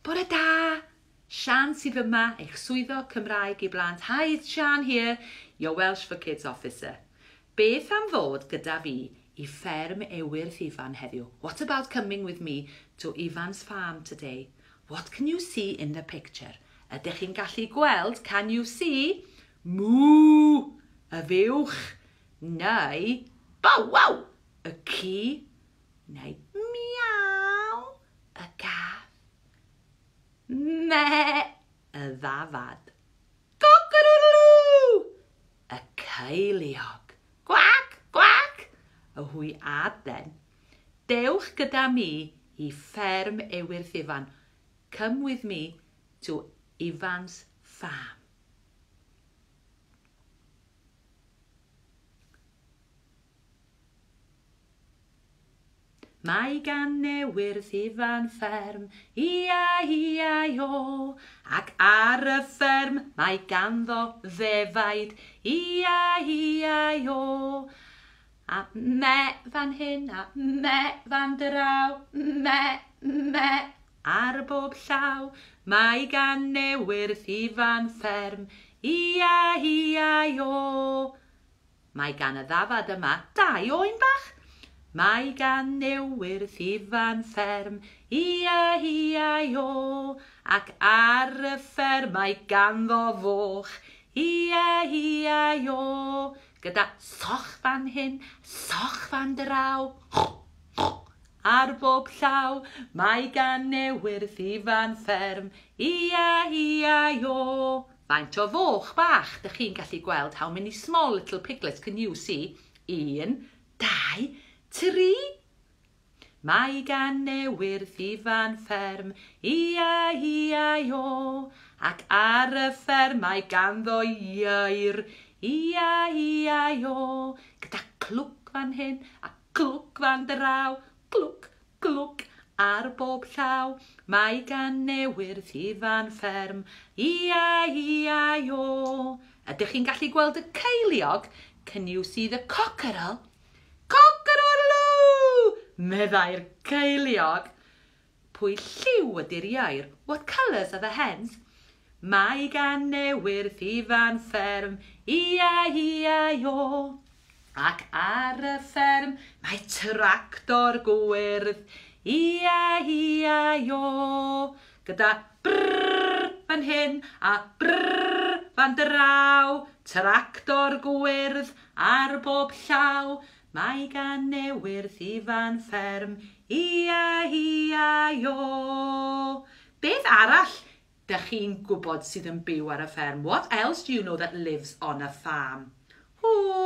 Bore da! Sian sydd yma, eich swyddog Cymraeg i blant. Hi, it's Sian here, your Welsh for Kids officer. Beth am ddod gyda fi i fferm Ewyrth Ifan heddiw? What about coming with me to Ifan's farm today? What can you see in the picture? Ydych chi'n gallu gweld, can you see, moo, y fuwch, neu bow wow, y ci, neu miaw, y gath, me, y ddafad, cock-a-doodle-doo, y ceiliog, gwac, gwac, y hwyaden. Dewch gyda mi i fferm Ewyrth Ifan. Come with me to Ifan's farm. Mae gan Ewyrth Ifan fferm, ia-ia-o, ac ar y fferm mae ganddo ddefaid, ia-ia-o. A me fan hyn, a me fan draw, me, me, ar bob llaw. Mae gan Ewyrth Ifan fferm, ia-ia-o. Mae gan y ddafad yma dau oen bach. Mae gan Ewyrth Ifan fferm, ia-ia-o, ac ar y fferm mae ganddo foch, ia-ia-o, gyda soch fan hyn, soch fan draw, ar bob llaw. Mae gan Ewyrth Ifan fferm, ia-ia-o. Faint o foch bach dych chi'n gallu gweld? How many small little piglets can you see? Un, dau, tri. Mae gan Ewyrth Ifan fferm, ia-ia-o, ac ar y fferm mae ganddo ieir, ia-ia-o, gyda clwc fan hyn a clwc fan draw, clwc, glwc ar bob llaw. Mae gan Ewyrth Ifan fferm, ia-ia-o. Ydych chi'n gallu gweld y ceiliog? Can you see the cockerel? Cock-a-doodle-doo! Meddai'r ceiliog. Pwy lliw ydy'r ieir? What colours are the hens? Mae gan Ewyrth Ifan fferm, ia-ia-o. Ac ar y fferm mae tractor gwyrdd, ia-ia-o. Gyda brrr fan hyn a brrr fan draw, tractor gwyrdd ar bob llaw. Mae gan Ewyrth Ifan fferm, ia-ia-o. Beth arall dych chi'n gwybod sydd yn byw ar y fferm? What else do you know that lives on a farm? Hwyl!